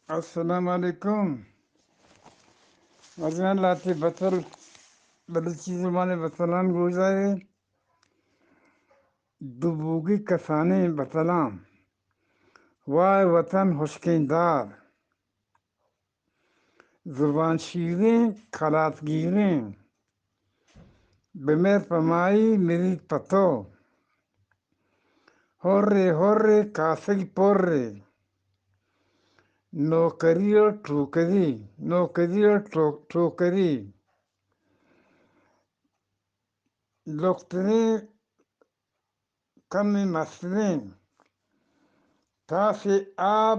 السلام علیکم۔ واجہاں، لہتے بتل، بلوچی زبان ءِ بتلاں گوش دارے۔ دو بوگی کسانیں بتلاں۔ وائے وطن ہشکیں دار۔ زبان شیریں، کلات گیریں۔ بمر پہ مائی، مریت پہ تو۔ ہرے ہرے، کاسگ پرے۔ نوکری و ٹوکری، نوکری و ٹو-، ٹوکری۔ لکتریں کمیں مستریں۔ تاسے آپ،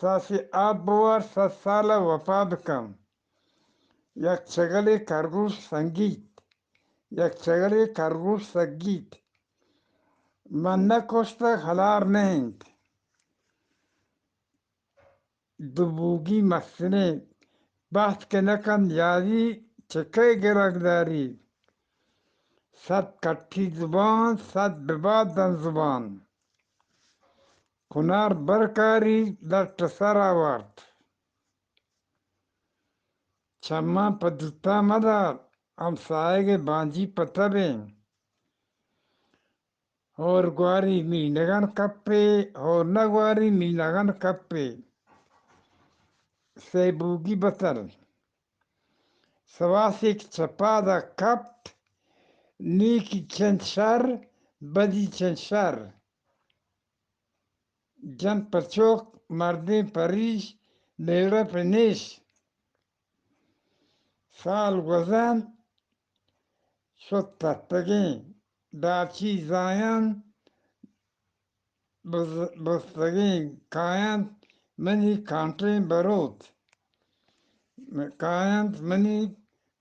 تاسے آپ بوار، صد سال ءَ وپا بکن۔ یک چگلے کرگوش سنگیت، یک چگلے کرگوش سگیت۔ من نہ کشتگ، ہلار نہ انت۔ دو بوگی مستریں، بحت کہ نہ کنت یاری، چہ کئے گرگ داری؟ صد کٹی زبان، صد ببات دن زبان۔ کنار برکاری، لٹ سر آورت۔ چماں پہ دوتا مدار، ہمساہگ ءِ بانجی پہ تبیں۔ ہور گواری مینگان کپے، ہور نہ گواری مینگان کپے۔ سئے بوگی بتل۔ سواسے کہ چہ پادا کپت، نیکی چنت شر، بدی چنت شر۔ جن پہ چک، مردین پہ ریش، لیڑہ پہ نیش۔ سال گوزنت، شت تتگیں، داچی زاینت، بز-، بستگیں کاینت، منی کانٹیں بروت۔ کاینت منی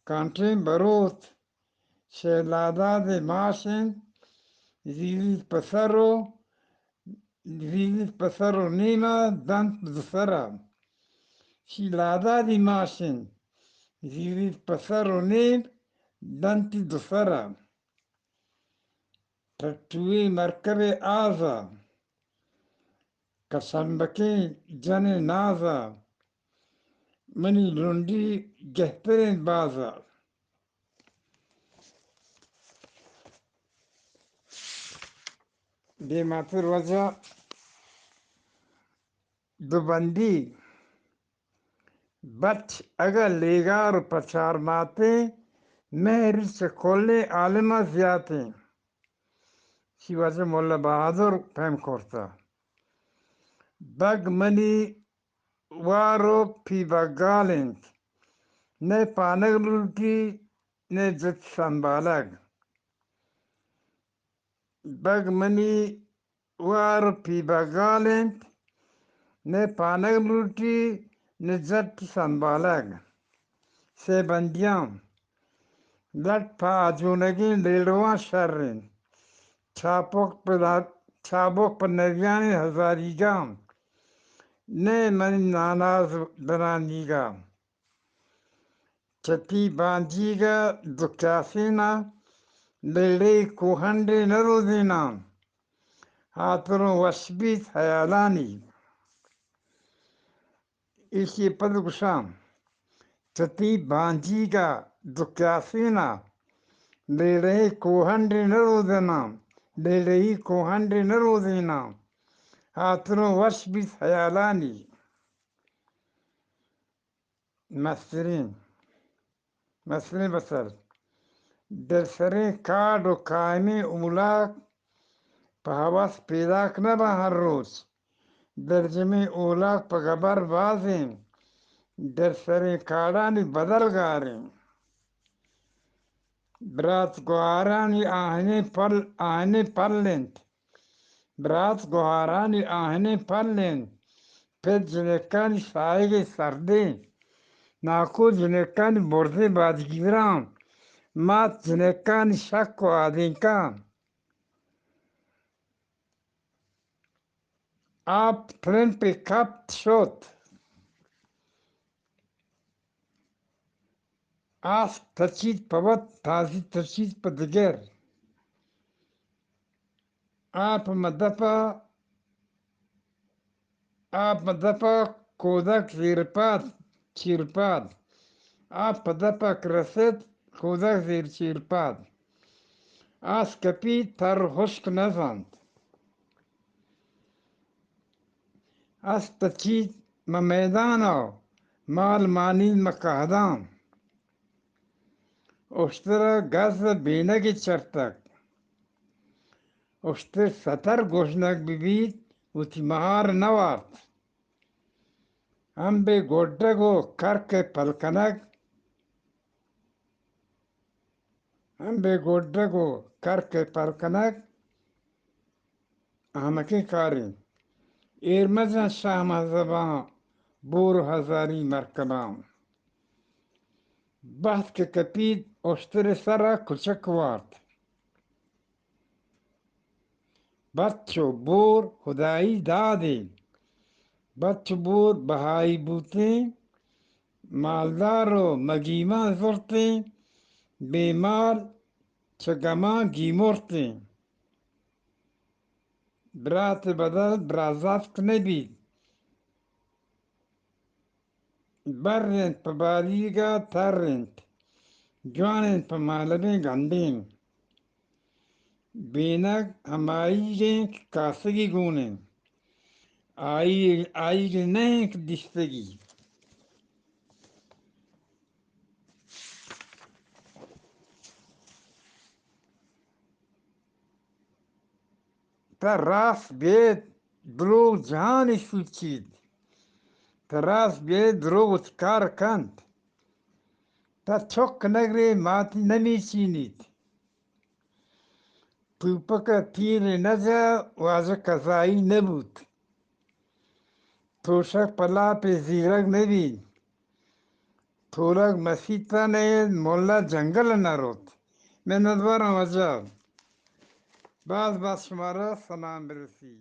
کانٹیں بروت۔ شہ لاداد ماش انت، زیریت پہ سر و، زیریت پہ سر و نیما، دنت دو سرا۔ شی لادادی ماش انت، زیریت پہ سر و نیم، دنتی دو سرا۔ ٹٹوی مرکب آزا، کشمبکیں جن نازا، منی لنڈی گہتریں بازا۔ دیماتر واجہ دو بندی۔ بچ اگاں لیگار و پچار ماتیں، مہری چہ کلیں عالماں زیاتیں۔ شی واجہ ملا بہادر پیم کرتا۔ بگ منی وار و پی بگال انت، نئے پانگ لوٹی، نئے جت سنبالگ۔ بگ منی وار پی بگال انت، نئے پانگ لوٹی، نئے جت سنبالگ۔ سئے بندیاں۔ لٹ پہ آجونگیں لیڑواں شر انت۔ چابک پہ لا-، چابک پہ نریانی ہزاریگاں، نئے منی ناناز بنانیگا۔ چہ تی بانجیگ ءَ دو کاسین ءَ، لیڑے کوہنڈے نہ رودیناں، ہاتروں وش بیت ہیالانی۔ ایشی پد گوشاں، چہ تی بانجیگ ءَ دو کاسین ءَ، لیڑے کوہنڈے نہ رودیناں، لیڑے کوہنڈے نہ رودیناں، ہاتروں وش بیت ہیالانی۔ مستریں، مستریں بسر۔ دلسریں کاڈ و قائمیں اولاک پہ ہوس پیداک نہ باں ہر روچ۔ درجمیں اولاک پہ گبر بازیں۔ دلسریں کاڈانی بدل گاریں۔ برات گوہارانی آہنیں پل، آہنیں پل انت۔ برات گوہارانی آہنیں پل انت۔ پت جنکانی ساہگے سردیں۔ ناکو جنکانی برزیں بادگیراں۔ مات جنکانی شک و آدینکاں۔ آپ ترمپے کپت شت۔ آسک تچیت پہ وت، تازی تچیت پہ دگر۔ آپ مہ دپا، آپ مہ دپا کودک زیر پاد، چیر پاد۔ آپ پہ دپک رسیت، کودک زیر چیر پاد۔ آس کپیت، تر ہشک نزانت۔ اس تچیت مہ میدان ءَ، مال مانیت مہ کہدان۔ اشتر ءَ گز ءَ بینگ چرتگ۔ اشتر ستر گژنگ بہ بیت، وتی مہار نہ وارت۔ امبے گڈگ ءُ کرک ءِ پل کنگ، امبے گڈگ ءُ کرک ءِ پل کنگ احمقیں کارے۔ ایر مجن شہمہزباں، بور ءُ ہزاری مرکباں۔ بخت کہ کپیت اشتر ءِ سر ءَ کچک وارت۔ بچ ءُ بور خدائی دادے۔ بچ ءُ بور بہائی بوتیں، مالدار ءُ مگیماں زرتیں، بے مال چہ گماں گیمرتیں۔ برات ءِ بدل برازاتک نہ بیت۔ بر انت پہ باریگ ءَ تر انت، جوان انت پہ مالبیں گنڈیں۔ بینگ ہمائیگ انت کہ کاسگی گون انت، آئی، آئیگ نہ انت کہ دیستگی۔ تہ راست بیت، دروگ جہانی سوچیت۔ تہ راست بیت، دروگ وتی کار کنت۔ تہ چک نگرے ماتی نمیچینیت۔ توپک ءَ تیر نہ جا، واجہ قضائی نہ بوت۔ توشک پہ لاپے زیرگ نہ بیت۔ تولگ مسیت ءَ نہ اِنت، ملا جنگل ءَ نہ روت۔ منتواراں واجہ۔ باز باز شمارا سلام برسی۔